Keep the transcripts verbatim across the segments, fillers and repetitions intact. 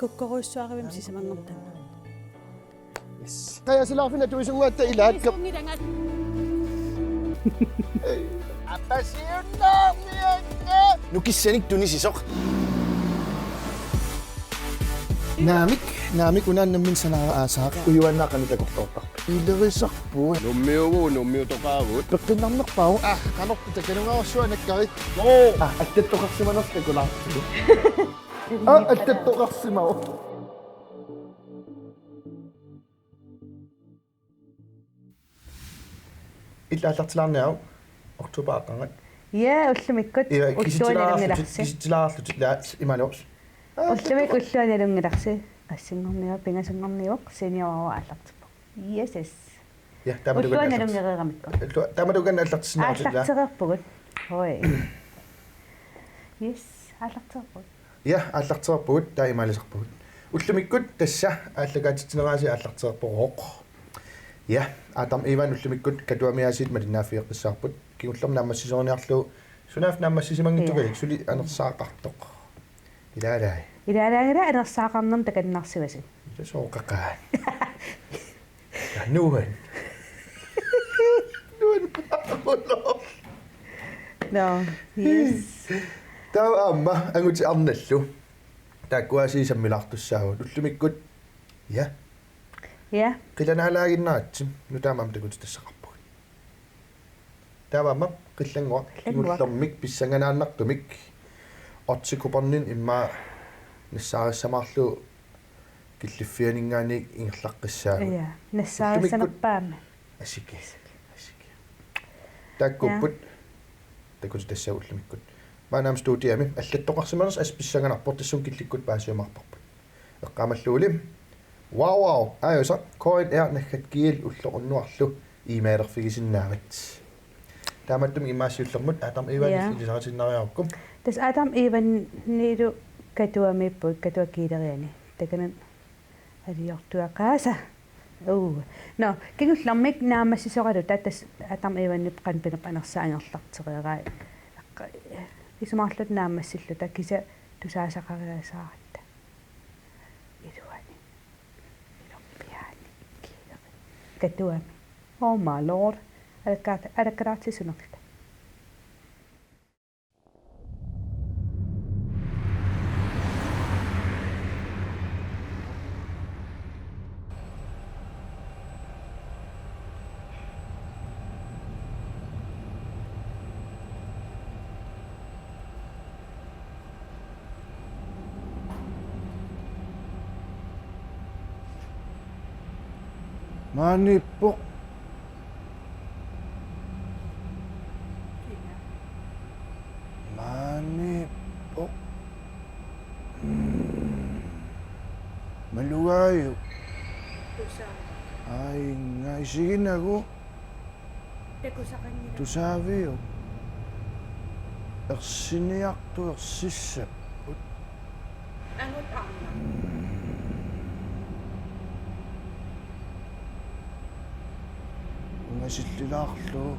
Kukkorujussuarivimmi sisamanngortami. Yes. Qajasilaarfinni atuisunnguatta ilaakka. Isunngilangat. Apasiunnaarnianga. Nukissanik tunisisoq. Naamik, naamik unaannammin sanaara aasaaq. Ujuaannaa qanoq takorloortarpa. Ilerisarput. Nummiugu, nummiutoqaagut. Peqqinnarnerpaavoq. Ah, qanortu takanungaarsuanakkari. Oo. Ah, allattoqarsimanersoq takulaartigu. Ah, allattoqarsimavoq. Illit aallartilaarniaruk oktober aqqangat. Ja, ullumikkut. Iva, ulluanilunngilarsi. Kisitsilaarlutit, kisitsilaarlutit, laa, imaluunniit. Ullumikkut ulluanilunngilarsi. Assinngorniuvoq, pingasunngorniuvoq, senioravoq aallartippoq. Yes, yes. Ja, taama tukan ulluanilunngereeramikku. Ullu-, taama tukan aallartissinnaartilla. Aallartereerpugut. Hoi. Yes, aallartereerpugut. Ja, aallartereerpugut, taava imaalisarpugut. Ullumikkut tassa aallakaatitsinerisigut aallartereerpoq. Ja, Adam Ivan ullumikkut Katuami aasiit malinnaaffigeqqissaarput. Kingullermik naammassisoriniarlugu sunaaffa naammassisimanngitsoq. Ja. Suli anersaaqartoq. Ilaalai. Ilaalaagila anersaaqarnermut takannarsivasi. Ila sooqaqaat. Ja, nuan. Nuan. No, yes. Taava aamma angutit arnallu. Taakkua aasiit sammilaartussaapput ullumikkut. Ja. Ja. Qilanaalaaginnaritsi. Nutaamik aamma takutitassaqarpugut. Taava aamma Qillannguaq. Qillannguaq. Kingullermik pissanganaannartumik. Oddsi Kupernin immaqa nassaarissamaarlugu killiffianinngaanniit ingerlaqqissaagut. Ja, nassaarinerpaammi. Asiki. Asiki. Taakkuupput. Ja. Takutitassaagut ullumikkut. Maanna aamma studiami allattoqarsimanersoq assut pissanganarpoq, tassunga killikkut paasiumaarparput. Eqqaamalluguli. Wow, wow. Aajusa K N R naggat G L ulloq unnuarlu e-mailerfigisinnaavat. Taamaattumik immaqa siullermut Adam Ivan. Ja. Ilisaritiinnariarukku. Tassa Adam Ivanilu Katuamiippugut, Katuak G L-eriani. Takanna aliortuaqaasa. Uu. No, kingullermik naammassisoraluta tassa Adam Ivanip qanoq pinerpoq anersaaq angerlartereeraa. Aqqa-, isumaqarluta naammassilluta kisianni tusaasaqariasaaratta. Iluani. Ilorpiaani. Katuami. Oh my lord. Alakkaat-, alakkalaartisunerluta. Maaniippoq. Maaniippoq. Mm. Malugaajuk. Tusaa. Ainga isiginagu. Takusaqanngilaq. Tusaaviuk? Ersiniartut ersissapput. Angut arnaq. Ungasillilaarlugu.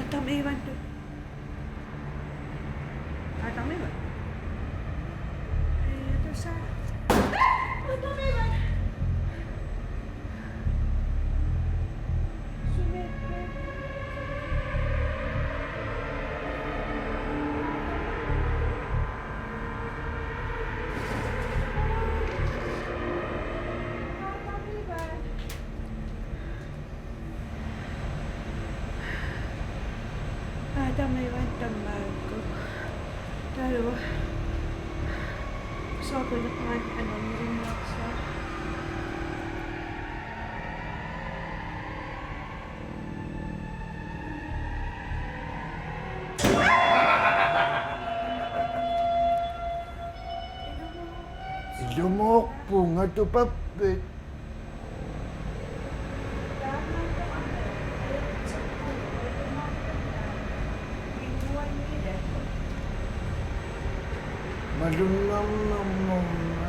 Adam Ivan tu. Adam Ivan. Eh, tu sa. Adam Ivan. Sumit. Adam Ivan tammaakku. Taava. Soorunami annernilinniarsaa. Tumoorpunga, tupappit? Malunnarnermumma.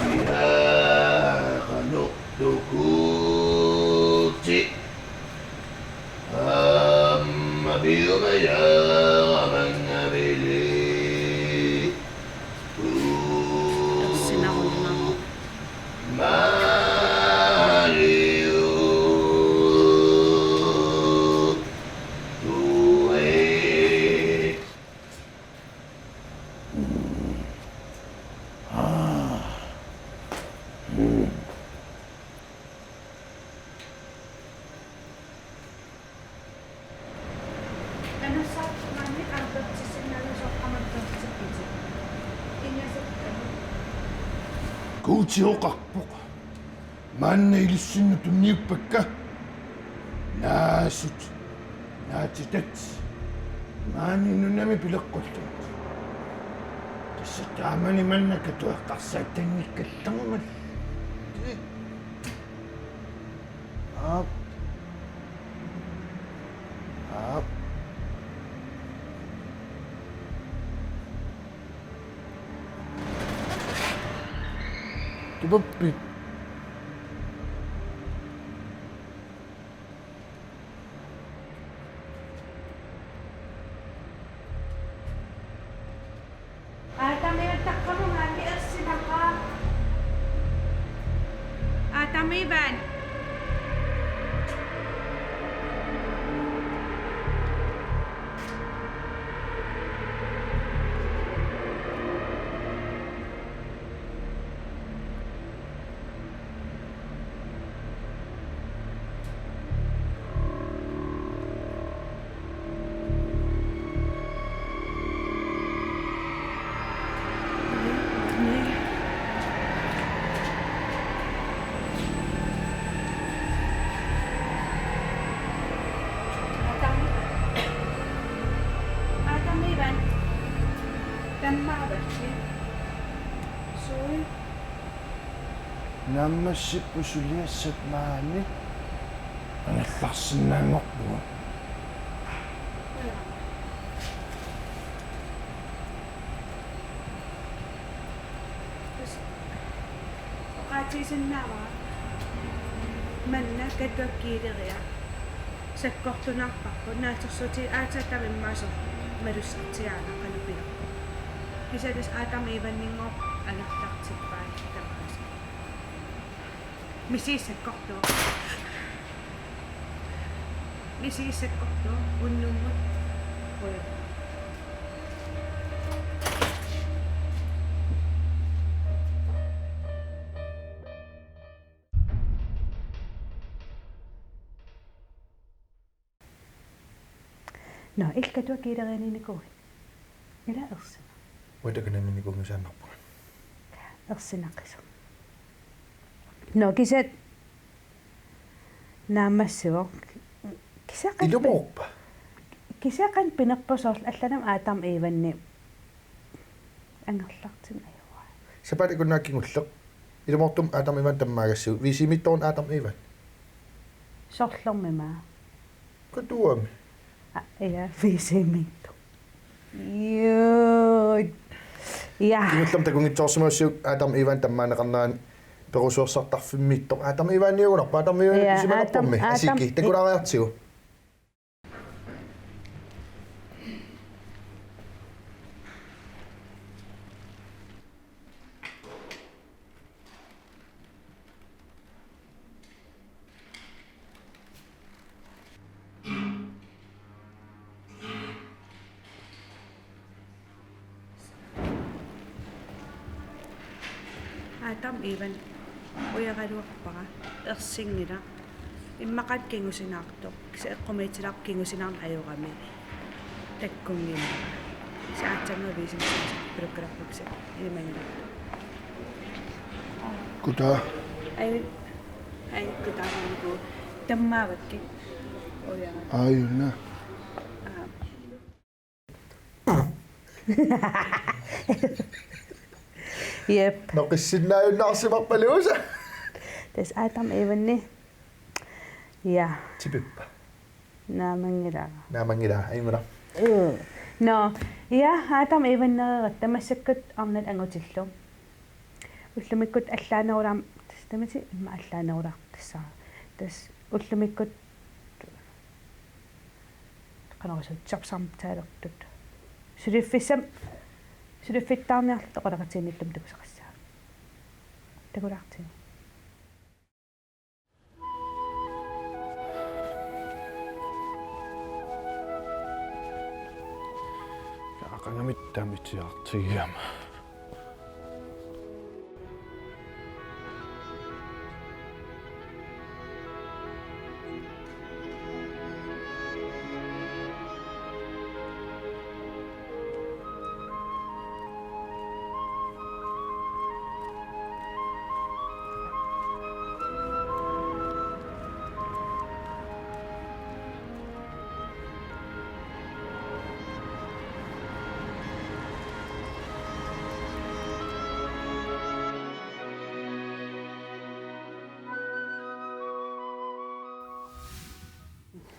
Ajortihaa qanoq tukuuti. Aamma piumajaara mannga vili. Sinarunnaaq. Maaliu. Tue. Anassaartumani aappatsissinnaagasoq qamannertikkitit. Ingasakkami. Guuti oqarpoq: Maanna ilissinnut tunniuppakka. Naasut, naatitat, maani nunami pileqqullugit. Tassa taamani manna katueqqarsaatanngikkallarmat. Aap. Aap. Tupappit? Aatamiattaqqamunga, ersinaqaaq. Aatamivan. Aatamivan. Tammaavassi. Sui. Naammassipput suliassat maani angerlarsinnaanngorpunga. Oqaatigisinnaavara manna Katuakkiileriga sakkortunaarparput, naatsorsuutigit aatsaat taama immaqa soorlu malussartigaangat qanoq pilerpoq. Kisianni tassa Aatami Ivaninngooq angerlartippai tamaasa. Misissakkortoq. Misissakkortoq unnummut. Qujanaq. Nå, illit Katuakkiilerianiinnikuuit? Ila ersinaq. Uanga takananiinnikuunngisaannarpunga. Ersinaqisoq. Nå, kisianni naammassivoq. Kisianni qanoq pi-, ilumoorpa? Kisianni qanoq pinerpoq soorlu allanut Aatami Ivanni angerlartinnut ajoraajuk. Sapaatip akunnera kingulleq. Ilumoortumik Aatami Ivan tammaagassiuk. WC-miittoq una Aatami Ivan. Sorlermik maa. Katuami. Aa, ja, WC-miittoq. Juu. Ja. Kingullermik takunngitsoorsimagussiuk Aatami Ivan tammaanneqarnerani perusuersartarfimmiittoq. Aatami Ivaniugunarpoq, Aatami Ivani, ja, pisimanarpormi. Aatami, Aatami, asiki, i-, takulariartigu. Aatami Ivan ujaraluarpara, ersinngilaq. Immaqalu kingusinaartoq. Kisianni eqqumiitsularput kingusinaarneq ajorami. Takkunngilaq. Kisianni aatsaannguaq WC-miittoq pulukkalerput, kisianni ilimanngilaq. Kutaa. Ai, ai, kutaanngilaq. Tammaavakkit. Aajuna. Jep. Noqissinnaajunnaarsimarpaluusa. Tassa Adam Eveni. Ja. Tipippa. Naamanngilara. Naamanngilara, ajunngilaq. Mm. Nå, ja, Adam Eveneeratta massakkut arnat angutillu. Ullumikkut allaanerulaam-, tassa tamatta immaqa allaanerulaartussaq. Tassa ullumikkut qanorsuaq jobsamtalertut. Suliffissam-, suliffittaarniarluta oqaloqatigiinnittut takusaqassaaq. Takulaartigu. Aqaguami taamaatsiartigigama.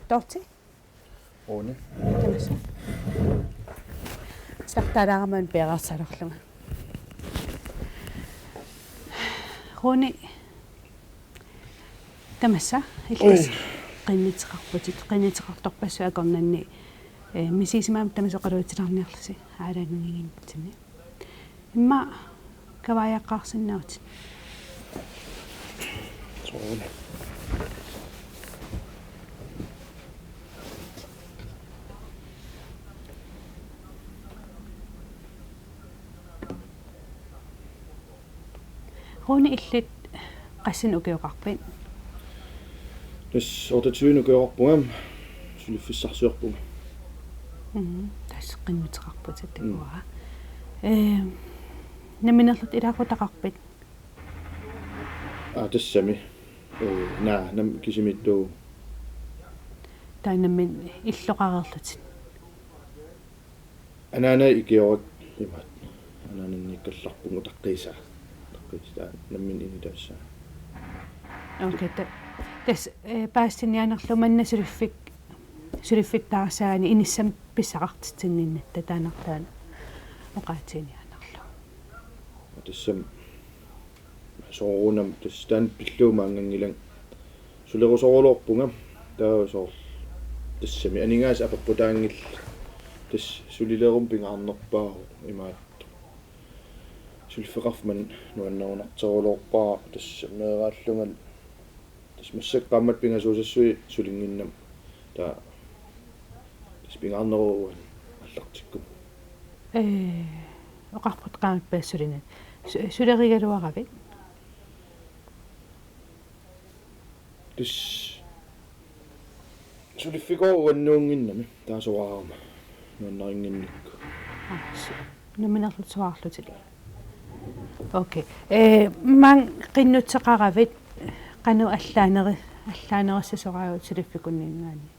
Dorthe? Rune. Tamaasa. Titartaalaarama piareersarlunga. Rune. Tamaasa, illit. Oi. Qinnuteqarputit, qinnuteqartorpassuit akornanni, eh, misigisimagama tamaasa oqaluutilaarniarlusi aalajangiiginnitsinni. Immaqa kavaajaqqaarsinnaavutit. Soorlu. Rune, illit qassinik ukioqarpit? Tassa otteogtyve ukioqarpunga, suliffissarsiorpunga. Mhm, tassa qinnuteqarputit takuara. Mm. Eh, nammineerlutit ilaaqqutaqarpit? Aa, tassami. Eh, naa, nam-, kisimiittuuvoq. Taava nammineq illoqareerlutit? Anaanai ikiorakku imaattoq. Anaananniikkallarpunga utaqqiisaa. Utaqqiisaa nammineq initaassaa. Okay, ta-, tassa, eh, paasiniaanerlu manna suliffik-, suliffittaarsaani inissamut pissaqartitsinnginnatta taanna taanna oqaatiginiaanerlu. Tassami soorunami tassa taanna pillugu maannganngilanga. Sulerusoorluarpunga taava soorlu tassami aningaasat apeqqutaanngillat, tassa sulileruma pingaarnerpaavoq imaattoq. Suliffeqarfik manna nuannerunartorluarpara tassa meeraallungalu. Tassa massakkut qaammatit pingasuusassuit sulinnginnama taava tassa pingaarneruvoq uani aallartikkuma. Eh, oqarput qaammatit pingasuusassuit sulinnginnama. Su-, sulerigaluaravit? Tassa suliffikooq uannuunnginnami taava soraarama nuannarinnginnikku. Ah, su-, nammineerlutit soraarlutit. Okay. Eh, maani qinnuteqaravit qanoq allaaneri-, allaanerussasoraavit suliffikunninngaanniit?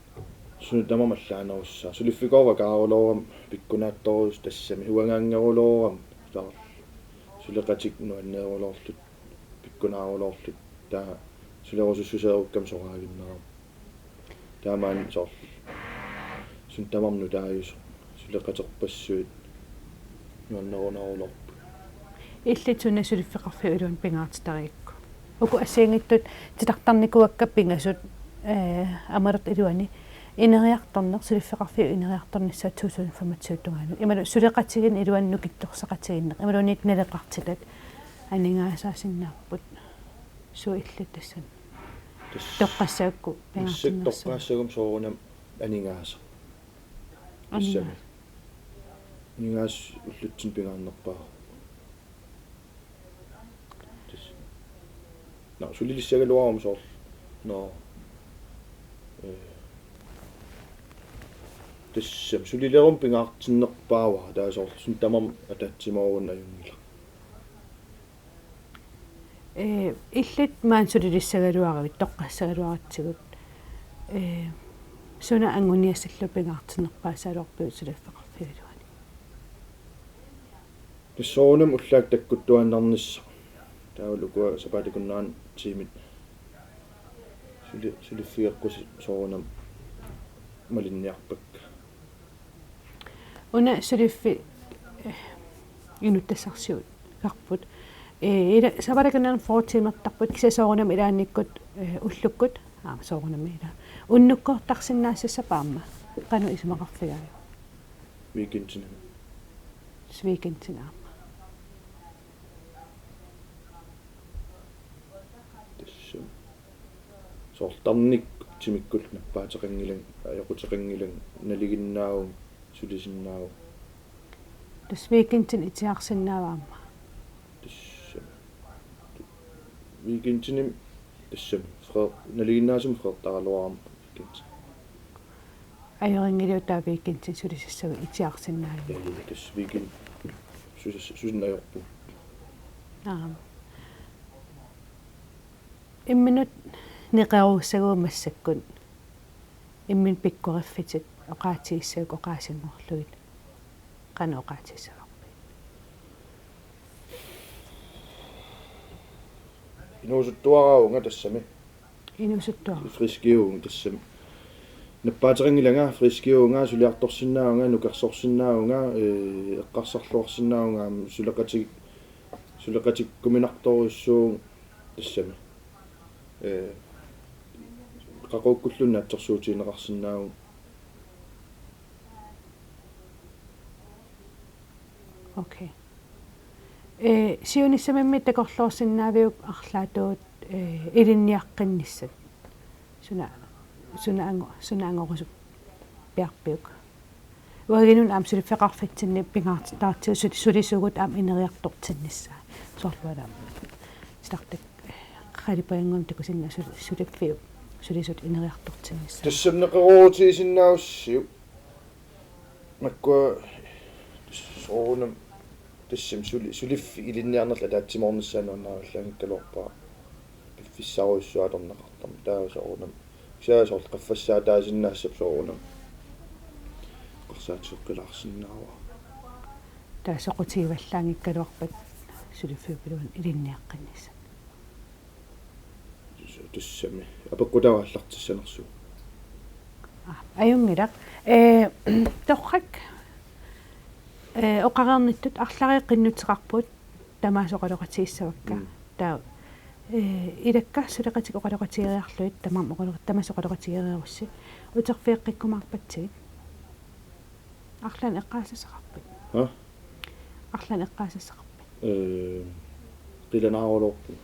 Suna tamarmi allaanerussaaq. Suliffikooq vakaarulooramik pikkunaattorujussuaq tassami. Uangaanngerulooramik taava suleqatikka nuanneruloorlutik, pikkunaaruloorlutik. Taava sulerusussuseerukkami soraaginnarami. Taamaammat soorlu suna tamarmi nutaajusoq, suleqaterpassuit nuannerunaruloorput. Illit suna suliffeqarfiup iluani pingaartitarigakku? Uku assigiinngitsut titartarnikuuakka pingasut, eh, Amalertap iluani ineriartorneq, suliffeqarfiup ineriartornissaa to tusind femogtyve tungaanut. Imaluunniit suleqatigiinneq iluani nukittorsaqatigiinneq. Imaluunniit naleqartitat aningaasaassinnaapput. Suut illit tassani? Tassa toqqassagukku massakkut pingaartinnersut. Toqqaassaguma soorunami aningaasat. Tassami. Aningaasat. Aningaasat ullutsinni pingaarnerpaavoq. Tassa. Nå, sulilissagaluaruma soorlu. Nå. Eh. Tassami sulileruma pingaartinnerpaavara taava soorlu suna tamarmi ataatsimoorunnik ajunngilaq. Eh, illit maani sulilissagaluaravit, toqqassagaluaratsigut. Eh, Suna anguniassallugu pingaartinnerpaasaraluarpiuk suliffeqarfigaluanik? Tassa soorunami ullaaq takkuttuaannarnissaq. Taavalu ukua sapaatip akunnerani tiimit suli-, suliffigeqqusi soorunami malinniarpakka. Una suliffi-, eh, inuttassarsiuteqarput. Eh, ila sapaatip akunnerani fyrre tiimertarput, kisianni soorunami ilaannikkut, eh, ullukkut, aamma soorunami ila. Unnukkoortarsinnaassapput aamma. Qanoq isumaqarfigaajuk? Weekendinami. Weekendinami aamma. Tassa. Soorlu tarnikkut timikkullu nappaateqanngilanga, ajoquteqanngilanga, nalinginnaavunga, sulisinnaavunga. Tassa weekendini itiaarsinnaavunga aamma. Tassa. Weekendinimi tassami. Fre-, nalinginnaasumik freertaraluarama weekend. Ajorinngilaq taava weekendini sulisassagut itiaarsinnaallugit. Ee, tassa weekend. Sulis-, sulineq ajorpugut. Aap. Imminut neqeroorussaguit massakkut. Imminut pikkoriffitit oqaatigissagukkit oqaasinngorlugit. Qanoq oqaatigissavarpit? Inuusuttuaraavunga tassami. Inuusuttuara. Friskiuvunga tassami. Nappaateqanngilanga, friskiuvunga, suliartorsinnaavunga, nukersorsinnaavunga, ee, eqqarsarluarsinnaavunga, aamma suleqatik-, suleqatikkuminartorujussuuvunga tassami. Ee, qaqugukkulluunniit naatsorsuutigineqarsinnaavunga. Okay. Ee, siunissamimmi takorloorsinnaaviuk arlaatigut, ee, ilinniaqqinnissat? Suna, suna ango-, suna angorusuppiarpiuk? Uagutsinnut aamma suliffeqarfitsinni pingaartittartigu suli-, sulisugut aamma ineriartortinnissaat. Soorlu aamma. Silartak qalipaannguamik takusinnaasoq suli-, suliffiup sulisut ineriartortinnissaat. Tassami neqeroorutigisinnaagussiuk. Makkua soorunami tassami suli-, suliffik ilinniarnerlu ataatsimoornissaa nuannaarallanngikkaluarpara. Piffissarujussuaq atorneqartarmat taava soorunami. Kisianni soorlu qaffassaataasinnaassapput soorunami. Eqqarsaatigeqqilaarsinnaavara. Taava soqutigivallaanngikkaluarpat suliffiup iluani ilinniaqqinnissaq. Tassami. Apeqqutaavoq aallartissanersugut. Aa, ajunngilaq. Ee, torrak, ee, oqareernittut arlallit qinnuteqarput tamaasa oqaloqatigissavakka. Mm. Taava, ee, ilakka suleqatikka oqaloqatigeriarlugit tamarmik oqaloqa-, tamaasa oqaloqatigeriarussi. Uterfigeqqikkumaarpatsigit. Arlaannik eqqaasassaqarpit? Ha? Arlaannik eqqaasassaqarpit? Ee, qilanaaruloorpunga.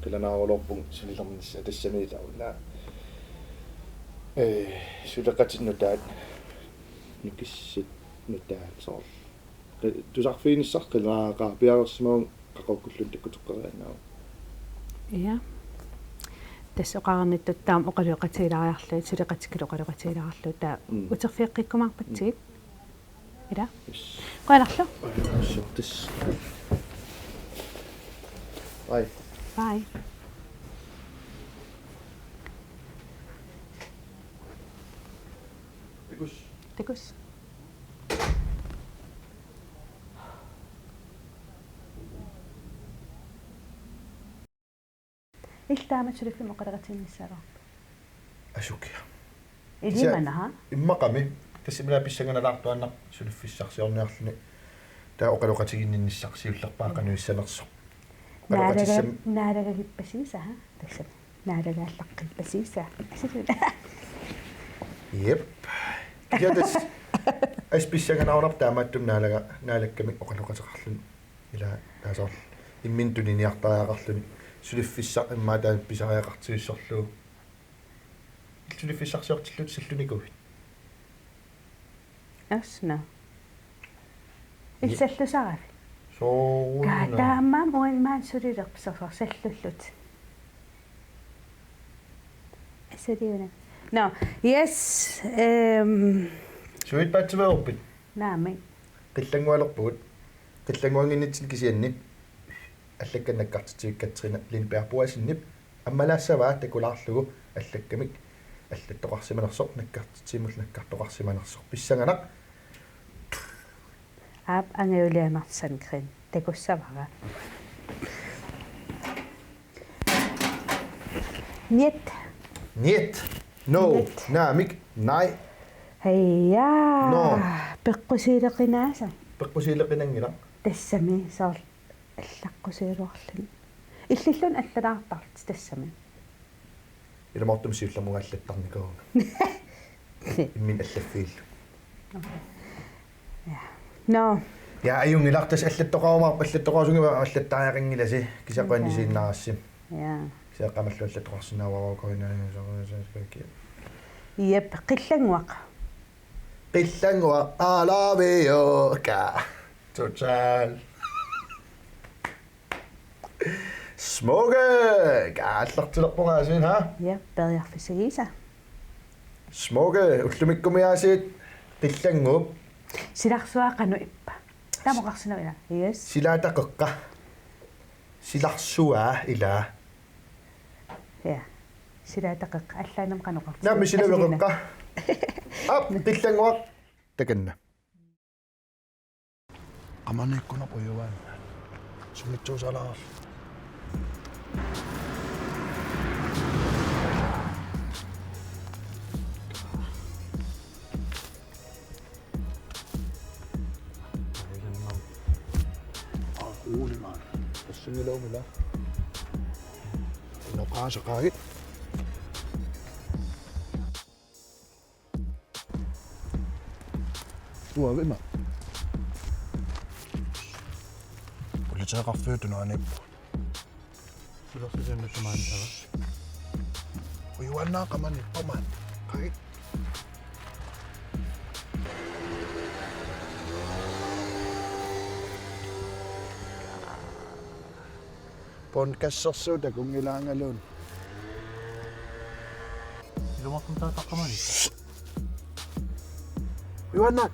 Qilanaaruloorpunga sulilernissaa tassami taanna. Ee, suleqatit nutaat, nukissat nutaat soorlu. Qi-, tusarfiginissaq qilanaaqaaq, piareersimavunga qaqugukkulluunniit takkuteqqeriaannaavugut. Ja. Tassa oqareernittut taama oqaloqatigilaariarlugit, suleqatikkullu oqaloqatigilaariarlugit taava. Mm. Uterfigeqqikkumaarpatsigit. Mm. Ila. Yes. Qujanarlu. Qujanarsuaq. Bye. Bye. Takuss. Takuss. Illit taamatut suliffimmi oqaloqatiginnissaraarpit? Asukiaq. Ilimana, ha? Immaqami. Tassami pissanganalaartuaannarpoq suliffissarsiorniarluni. Taava oqaloqatiginninnissaq siullerpaaq qanoq issanersoq. Oqaloqatissam- Naalaga-, naalagaqqippasiisa, ha? Tassami. Naalagaallaqqippassaassaq. Jep. Kisianni tassa assut pissanganarunarpoq taamaattumik naalaga-, naalakkamik oqaloqateqarluni. Ila tassa soorlu imminut tuniniartariaqarluni. Suliffissaq immaqa taanna pisariaqartigissorlugu. Suliffissarsiortillutit sallunikuuit? Assut. Ni- Illit sallusaraavit? Soorunami. Kaa taamaammat uani maani sulilerput soorlu sallullutit. Assiliuna. Nå, yes, ehm. Suut paatsiveeruppit? Naamik. Qillanngualerpugut. Qillannguannginnitsinni kisianni. Allakkanik nakkartitsivik Katrine Lindberg Boasenip ammalaassavaa takulaarlugu allakkamik allattoqarsimanersoq, nakkartitsimut nakkartoqarsimanersoq. Pissanganaq. Aap, angajulianarsan grin. Takussavara. Niet. Niet. No. Niet. Naamik. Nej. Heija. No. Peqqusiileqinaasa. Peqqusiileqinanngilaq. Tassami soorlu allaqqusiiluarluni. Illilluni allalaartarlutik tassami. Ilumoortumik siullermik allattarnikuuvunga. Imminut allaffiillu. Ja. No. Ja, ajunngilaq, tassa allattoqarumaarpoq, allattoqarusunngilaq, allattariaqanngilasi, kisianni qujanaq isiginnaarassi. Ja. Kisianni qanoq allattoqarsinnaavara korina. Jep, Qillannguaq. Qillannguaq, I love you, ka. Total. Smukke! Aallartilerpunga aasiit, ha? Ja, periarfissaginngisaa. Smukke, ullumikkumiit aasiit Qillannguup. Silarsuaa qanoq ippa? Tamoqarsinnaavila. Yes. Silaataqeqqa. Silarsuaa ilaa. Ja. Silaataqeqqa. Allaanam qanoqartoq. Naamik silaveqeqqa. Aap, Qillannguaq. Takanna. Qamaniikkunaq ujuaannaat. Sumitsoosaalaarlu. Aa, uuli maan. Assingilaumila. Noqaasaqaagit. Tuavima. Politeeqarfiup tunuaniippugut. Silarsusiannut tamaani sava. Ujuaannaat qamani, qamani. Qai. Poorskassersuut takunngilaanngaluunniit. Ilumoortumik taava taqqamani. Ujuaannaat.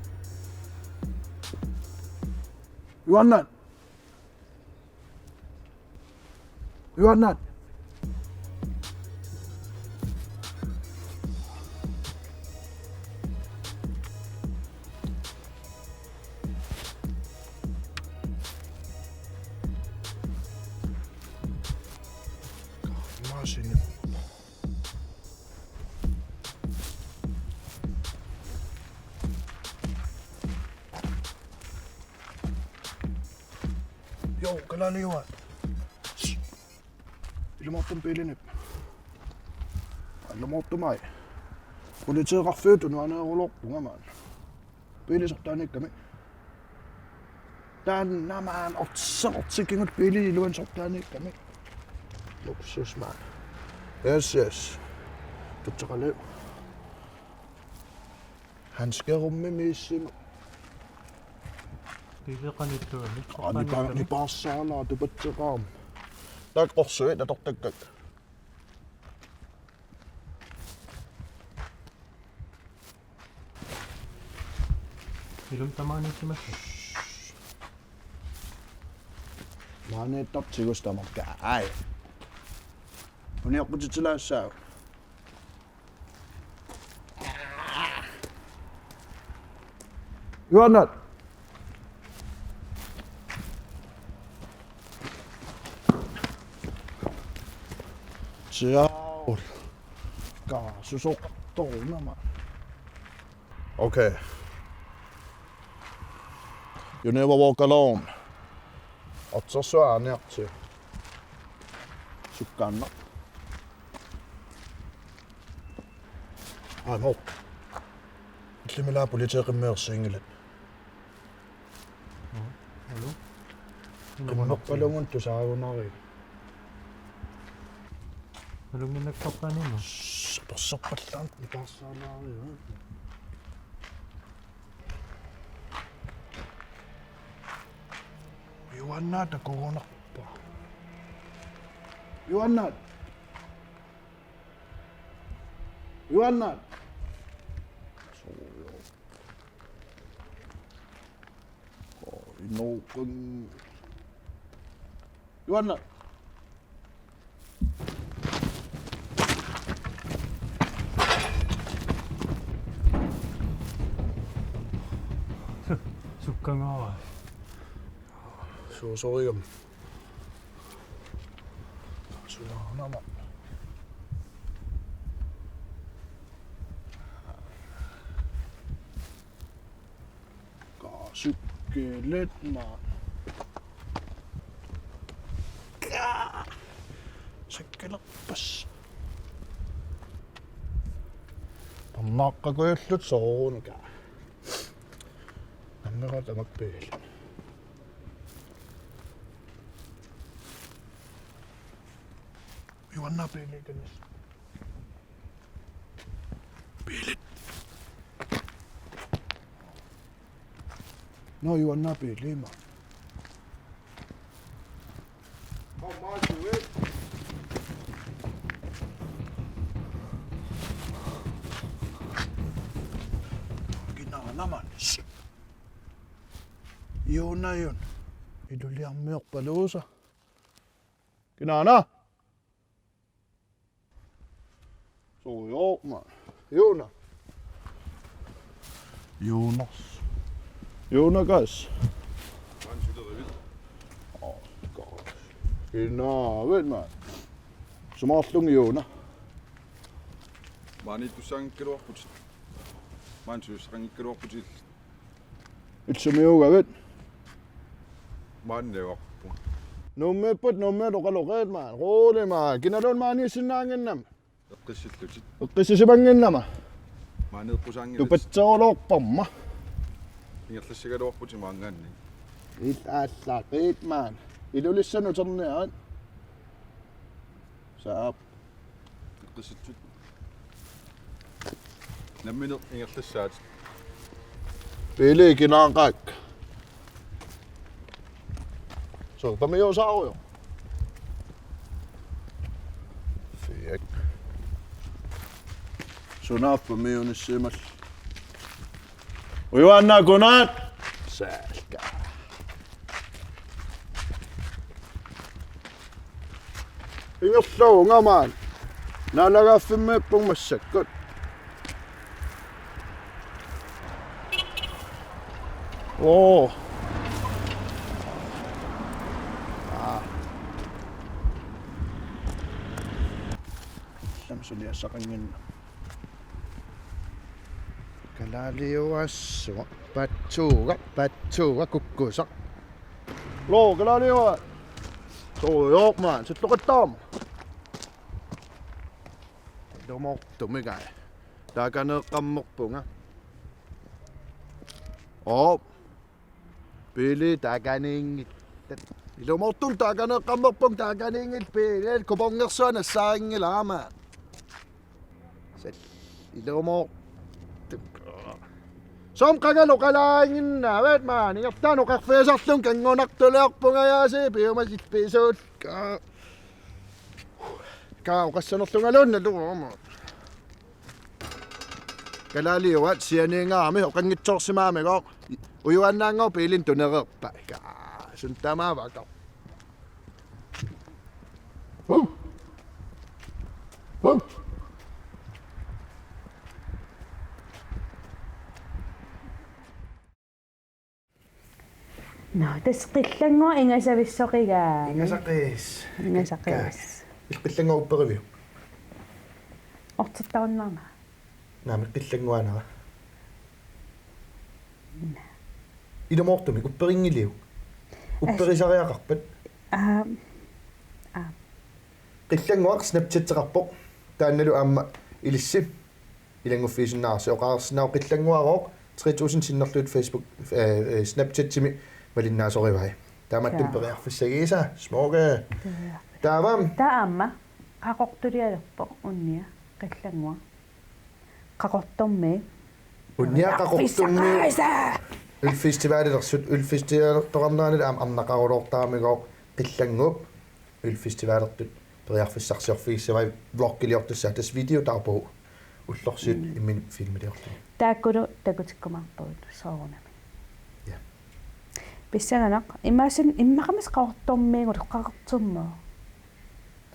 Ujuaannaat. Ujuaannaat. Imaassinni. Jo, kalaaliua. Ilumoortumik biilinit. Ilumoortumai. Politeeqarfiup tunuaniiruloorpunga maani. Biilit sortaaniikkami. Taanna maani ortseq ortseq kingulleq biilit iluanni sortaaniikkami. Luksus maani. Yes, yes. Tutseqaliu. Handskerummi miissima. Biileqanittuani. Aa, nipa-, nipaarsaalaat tupatseqaam. Taakku qorsuit atortakkakka. Ilumut tamaaniissimassa. Maaniittartigus tamarmik. Ai. Uniorputitsilaassaaq. Ujuaannaat. Siaul. Kaa, susoqartorunama. Okay. You never walk alone. Ortsersuaq aarniartigu. Sukkaannaq. Aamma. Illimmi ilaa politeeqimmeersinngilat. Hallo? Qimmeqqalugun tusaagunarigit. Nalunnginnakkorpaanimma? Shh, apersorpallaarneq taarsaalaariga. Ujuaannaat takugunarpoq. Ujuaannaat. Ujuaannaat. Inoqan. Ujuaannaat. Tangara. Suusorigam. Sunaanama. Ka sukkelet ma. Ka. Sukkelerpas. Pannaaqqakujullut soorunami. Ammera tamakku piilit. Juanna piili kanis. Piilit. No, Juanna piili ma. Kinaanaman. Juuna, Juuna. Iluliarmiorpaluusa. Kinaana. Soorlu ma. Juuna. Juunas. Juuna kas. Åh, gosh. Inaavet ma. Sumaarlunga Juuna. Maaniittussaanngikkaluarputit. Maani suusaqanngikkaluarputit. Illumiugavit. Maanniuarpunga. Nuummiipput, Nuummiut oqaloqaat maan. Rolig maan. Kinaluunniit maaniissinnaannginnama. Eqqissillutit. Eqqissisimanginnama. Maaniippusaanngillat. Tupatsoorloorparma. Ingerlassagaluarputit maanngaanniit. Ilaallaqiit maan. Ilulissani uterniarit. Saap. Eqqissillutit. Nammineq ingerlassaatit. Piili kinaaqaaq. Soorlu pamiusaarujoq. Fiak. Sunaaffa pamiunissimallugu. Ujuaannaa kunaat. Saalka. Ingerlavoq ngamaan. Naalagaaffimmiippunga massakkut. Oo. Aa. Lam suliassaqannginnama. Kalaaliuassua, patsuuga, patsuuga, kukkusaq. Lo, kalaaliua. Soorujorma, silloqattaarma. Ilumoortumik ai. Taakaneeqqammerpunga. Oo. Piili taakaniinngillat. Ilumoortumik taakaneeqqammerpunga, taakaniinngillat piili. Kupongersuaq nassaarinngilara aamma. Sal-, ilumoortumik. Soormi qangali oqalaannginnaavat maani. Ingerlaannaq oqarfigisarlunga kanngunartuliorpunga aasiit piumasit pisuullugu. Kaa oqassanerlungaluunnalu aamma. Kalaaliuat sianiingaarami oqanngitsoorsimagamigooq. Ujuaannaanngooq piilinik tunereerpat. Kaa, suna tamaavakka. Nå, tassa qillannguaq ingasavissoqigaa. Ingasaqis. Ingasaqis. Qillannguaq upperiviuk? Ortertarunnaarnera. Naamik, qillannguaanera. Ilumoortumik upperinngiliuk? As- Upperisariaqarpat? Aa. Aa. Qillannguaq Snapchateqarpoq. Taannalu aamma ilissi ilannguffigisinnaarsi oqareersinnaavoq, qillannguarooq tre tusind sinnerlugit Facebook, øh, øh, Snapchatimi malinnaasorivai. Taamaattumik, ja, periarfissagisaa, smukke. Periarfissagisaa. Taava? Taava aamma Qaqortulialerpoq unnia qillannguaq. Qaqortormiit. Unnia Qaqortormiit. Periarfissaqaasa! Ølfestivalilersut, ølfestivalertoqarnerani aamma arnaqarulortaramigooq qillannguup ølfestivalertut periarfissarsiorfigissavai, vloggiliortussaavoq, tassa videodagbog. Ullorsiut, mm, imminut filmiliorluni. Taakkulu takutikkumaarpagut soorunami. Ja. Pissanganaq, imaassinnaavoq immaqami Qaqortormiinnguaq, Qaqortormiit.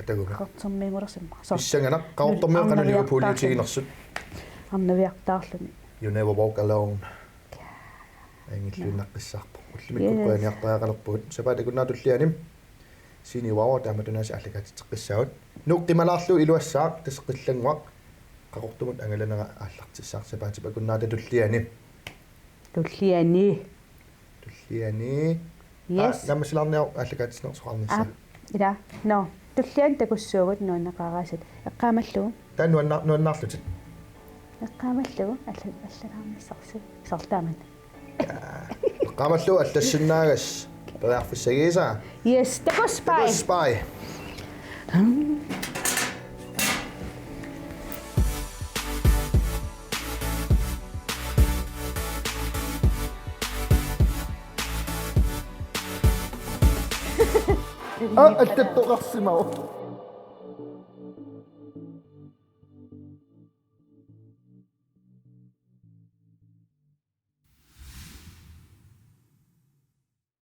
Ataguma. Qaqortormiinngulersimma. Soorlu. Pissanganaq, Qaqortormiit qanoq Liverpooliutiginersut. Arnaviartaarluni. You never walk alone. Ajunngilluinnaqqissaarpoq. Ullumikkut Yes. qujanartariaqalerpugut. Sapaatip akunnerata tulliani. Siini uaua taamatut aasiit aallakaatitseqqissaagut. Nuuk qimalaarlugu iluassaaq tassa qillannguaq. Qaqortumut angalanera aallartissaaq sapaatip akunnerata tulliani. Tulliani. Tulliani. Yes. Aa, naammassilaarniaruk aallakaatitsineq soqarnissaa. Aa, ila. No. Tulliani takussuugut nuanneqaraasat. Eqqaamallugu. Taava nuanna-, nuannaarlutit. Eqqaamallugu alla-, allalaarnissarsi. Sartaamat. Eqqaamallugu allassinnaagassi. Periarfissagisaa. Yes, takuss bye. Takuss bye. Aa, allattoqarsimavoq.